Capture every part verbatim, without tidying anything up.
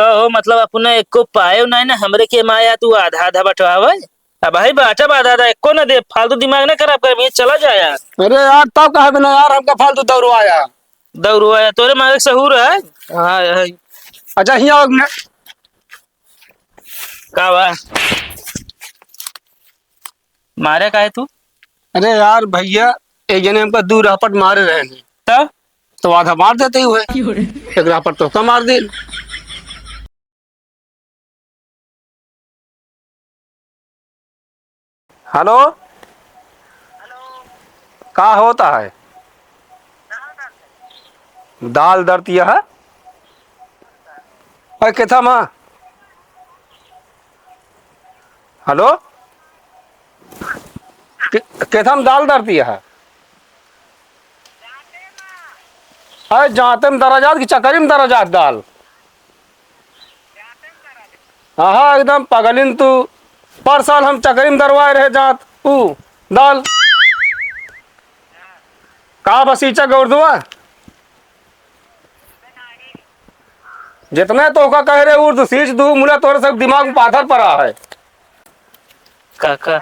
कहो, मतलब, अपने एको पायो नहीं ना, हमरे के माया तू आधा आधा बंटवावे। अब भाई, बाटा बा दादा, एको ना दे, फालतू दिमाग ना खराब कर, ये चला जा यार। अरे यार, तब कहे बिना यार, हमका फालतू दौड़वाया। दौड़वाया, तोरे मारे सहूर है। हाँ, है। अच्छा, हियाँ आओ ने। का बा? मारे का है तू? अरे यार भैया, एक जने हमका दू रापट मारे रहे हैं। तब? तो आधा मार देते ही हुए। एक रापट तो का मार दे। हेलो, का होता है? दाल दरतिया है? अरे, केथा माँ? हेलो, के-, केथा में दाल दरतिया है? अरे, जाते में दरा जात कि चकरी में दरा जात दाल? हाँ, एकदम पगलिन तू। पर साल हम चकरी में दरवाए रहे जात ऊ दाल। का बसीचा गौरदुआ? जितने तोहका कहे रहे उर्द सींच दू, मुला तोरे सब दिमाग में पाथर पड़ा है। काका,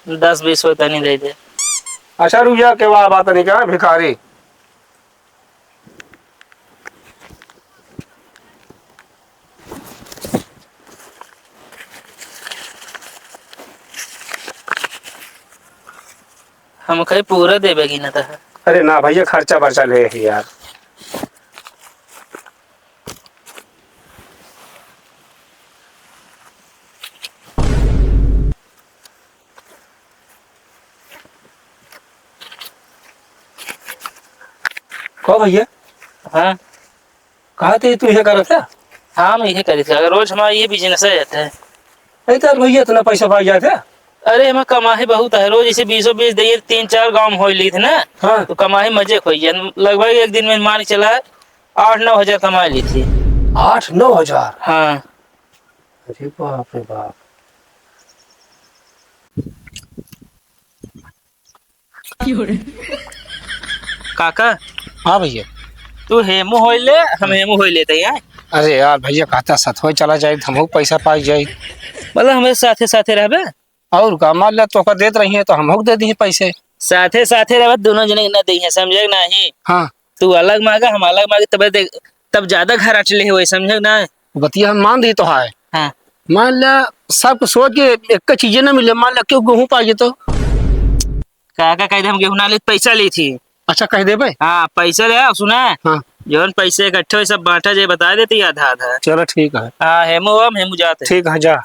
दस बीस होता नहीं दे दे। अच्छा रुक जा, के बा-, बात नहीं क्या भिखारी। हम कहे पूरा देबे की ना था। अरे ना भैया, खर्चा बर्चा ले ही यार। कहो भैया। हाँ। कहा थे तू ये करत है? हाँ, हम ये करी थे। अगर रोज हमारा ये बिजनेस है जाता है। अरे तो भैया इतना पैसा पाई जाते? अरे, हमें कमाही बहुत है। रोज इसे बीसों बीस दे, तीन चार गाँव में हो ली थे ना। हाँ। तो कमाही मजे खोई जाए। लगभग एक दिन में मान के चला, आठ नौ हजार कमा ली थी। आठ नौ हजार? हाँ। अरे बाप रे बाप। काका। हाँ भैया। तू हेमू होई ले, हम हेमू होई लेते हैं। अरे यार भैया, कहता सतवई चला जाए, हमहू पैसा पाई जाए। मतलब, हमारे साथे साथे रहबे। और का, मान ले तोका देत रही है तो हमहू दे दी पैसे। साथे साथे रहबे, दोनों जने के ना दी है, समझे कि नहीं? हाँ। तू अलग मांगा, हम अलग मांगे, तब देख, तब ज्यादा घर अटले हुए, समझे कि ना? बतिया हम मान दी तो है। हाँ। मान ले, सब कुछ सोच के एक चीजें ना मिले, मान ले क्यों गेहूं पाइए तो? काका कह दे हम गेहूं ना ली, पैसा ली थी। अच्छा, कह देबे? हाँ, पैसा ले आओ, सुना? हाँ। जौन पैसे इकट्ठे होई, सब बांटा जाए, बता देती आधा आधा। चलो, ठीक है। हाँ, हेमू हम, हेमू जाते। ठीक है, जा।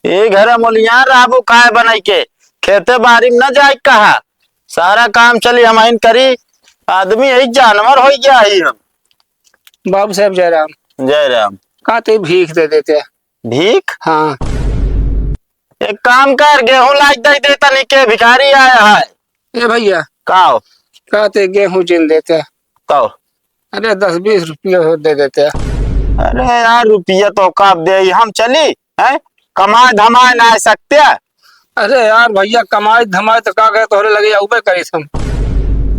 ए घरे मोलियान रहबू खाए बनाई के, खेते बारी में न जाए कहा, सारा काम चली हमहिन करी, आदमी यही जानवर हो गया ही हम। बाबू साहब जय राम। जय राम। का ते भीख दे देते? भीख? हाँ। एक काम कर, गेहूं लाइक दे दे तनी के, भिखारी आया है। ए भैया। का हो? का ते गेहूं जिन देते? का हो? अरे दस बीस रुपया हो दे देते। अरे यार, रुपया तो का दे, हम चली, हैं? कमाए धमाए ना आ सकते। अरे यार भैया, कमाए धमाए तो का गए, तोहरे लगे अउबे करीस हम।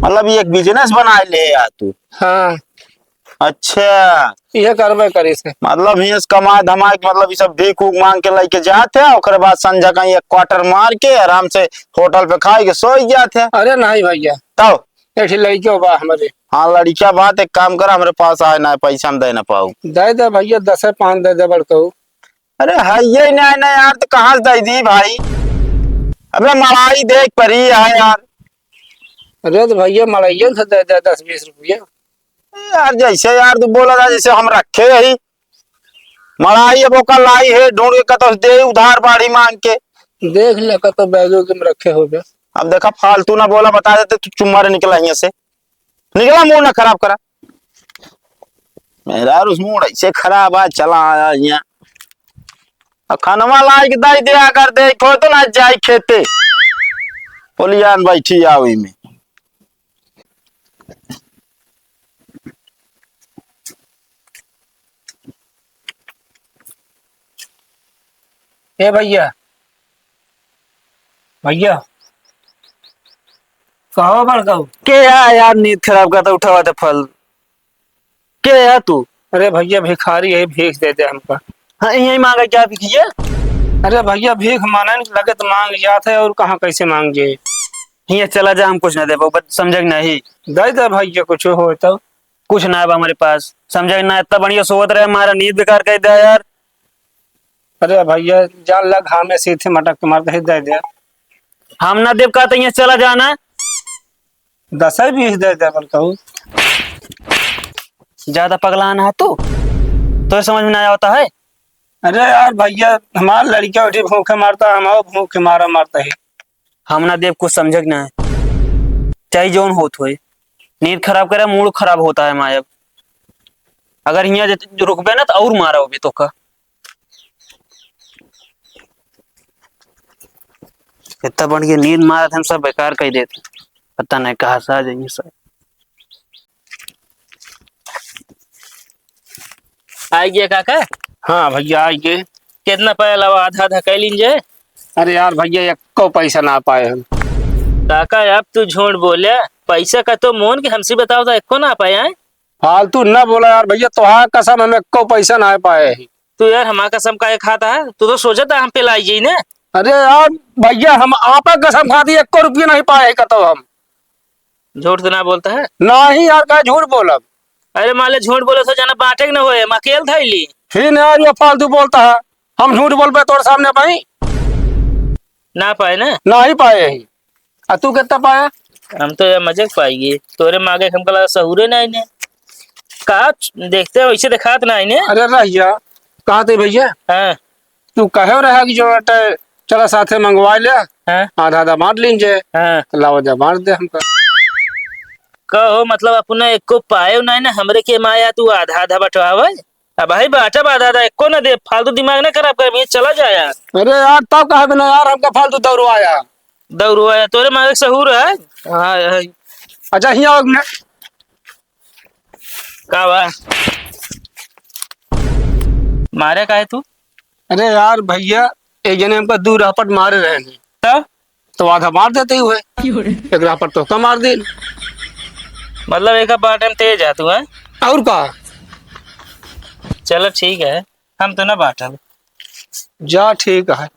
मतलब, ये एक बिजनेस बनाए ले यार तू। हाँ। अच्छा। ये करबे करीस। मतलब, हियां से कमाए धमाए के, मतलब, ये सब भीख उख मांग के लेके जात है, ओकरे बाद संझा कहीं एक क्वार्टर मार के आराम से होटल पे खाए के सो जात है। अरे नहीं भैया। तब? एक ठे लड़कियों बा हमारे। हाँ, लड़किया बात, एक काम कर, हमरे पास आए ना, पैसा हम दे ना पाऊ। दे दे भैया, दस है, पाँच दे दे बड़कऊ। अरे, है ये ना, ना यार, तो कहाँ से दे दी भाई? अबे, मड़ाई देख परी है यार। अरे, तो भैया, मड़ाइयन से दे दे दस बीस रुपया। यार, जैसे यार तू बोला था, जैसे हम रखे यही मड़ाई, अब ओकर लाई है, ढूंढ के कतौ से दे उधार बाढ़ी मांग के। देख ले, कतौ बैगो के में रखे होबे। अब देखा, फालतू ना बोला, बता देते, तू चुम्मा रे निकला हियां से। निकला, मूड ना खराब करा। मेरा उस मूड ऐसे खराब है, चला आया यहाँ। अब खनवा लाइक दाई दिया कर दे, खो तो ना जाई खेते। बोलियान बैठी आओ ई में। ए भैया, भैया, कहो बड़काऊ। के या यार, नींद खराब करता, उठावा था फल। के या तू? अरे भइया, भिखारी है, भीख दे दे हमका। हाँ, यही मांगा क्या भिखिया? अरे भइया, भीख मांगन लगे तो मांग जात है, और कहाँ कैसे मांग जे? हियाँ चला जा, हम कुछ ना देबो, बस समझे कि नहीं? दे दे भइया, कुछ हो तो। कुछ ना बा हमरे पास, समझे कि ना? इतना बढ़िया सोवत रहे, हमारा नींद बेकार कर दिया यार। अरे भइया, जान लग, हाँ, मैं सीधे मटक के मार दे, दे दे। हम ना देब का, तो यहाँ चला जाना। दस बीस दे दे, बड़काऊ। ज्यादा पगला ना है तू, तो समझ में ना आवता है। अरे यार भइया, हमार लड़का उठी भूखे मारता, हम भूखे मारा मारता है। हम ना देब, कुछ समझे कि ना है, चाहे जौन होत होए। नींद खराब करे, मूड खराब होता है मायब। अगर हियाँ जे रुकबे ना, तो और मारा होबे तोका। इतना बढ़िया नींद मारत हम सब बेकार कर देते। पता नहीं कहाँ से आ जाइए सब। आई गया काका? हाँ भइया, आई गए। कितना पाया, लावा, आधा आधा कर लीन जाए। अरे यार भइया, एको पैसा ना पाए हम। काका, अब तू झूठ बोले, पैसा का तो मोन के हमसे बताओ तो एको ना पाए हैं? फालतू ना बोला यार भइया, तोहार कसम, हम एको पैसा ना पाए हैं। तू यार हमार कसम काहे खाता है? तू तो सोचा था हम पे लाई जाई ने। अरे यार भइया, हम आपा कसम खाती, एको रुपया नहीं पाए हैं कतो हम। झूठ तो ना बोलता है? नहीं यार, का झूठ बोलब? अरे माले झूठ बोले तो जाना बांटे के न होए, हम अकेल धइली। फिर यार ये फालतू बोलता है, हम झूठ बोलबे तोर सामने भाई? ना पाए ना? नहीं पाए ही। आ तू कितना पाया? हम तो यार मजे के पाइए, तोरे मागे हमका लगा सहूरे नहीं ने। का च-, देखते हो, इसे दिखात नहीं ने। अरे रहिया, कहा थे भइया? हाँ। तू कहे रहा कि जो अटे चला साथे मंगवा ले, हाँ। आधा आधा बांट लीन जे। हाँ। तो लावा जा बांट दे हमका। कहो मतलब अपना एको पाए नहीं ना, हमरे के माया तू आधा आधा बंटवावे। अब भाई बांटब आधा आधा, एको ना दे, फालतू दिमाग ना खराब कर, ये चला जा यार। अरे यार, तब कहे बिना यार हमका फालतू दौड़वाया। दौड़वाया, तोरे मालिक सहूर है। हाँ, है। अच्छा, हियाँ आओ एक मिनट। का बा? मारे का है तू? अरे यार भइया, एक जने हमका दू रापट मारे रहे हैं। तब? तो आधा मार देते ही हुए। एक रापट तो का मार दे। मतलब एक बाटे में तेज है तू, हैं? और का? चलो ठीक है, हम तो ना बांटब। जा ठीक है।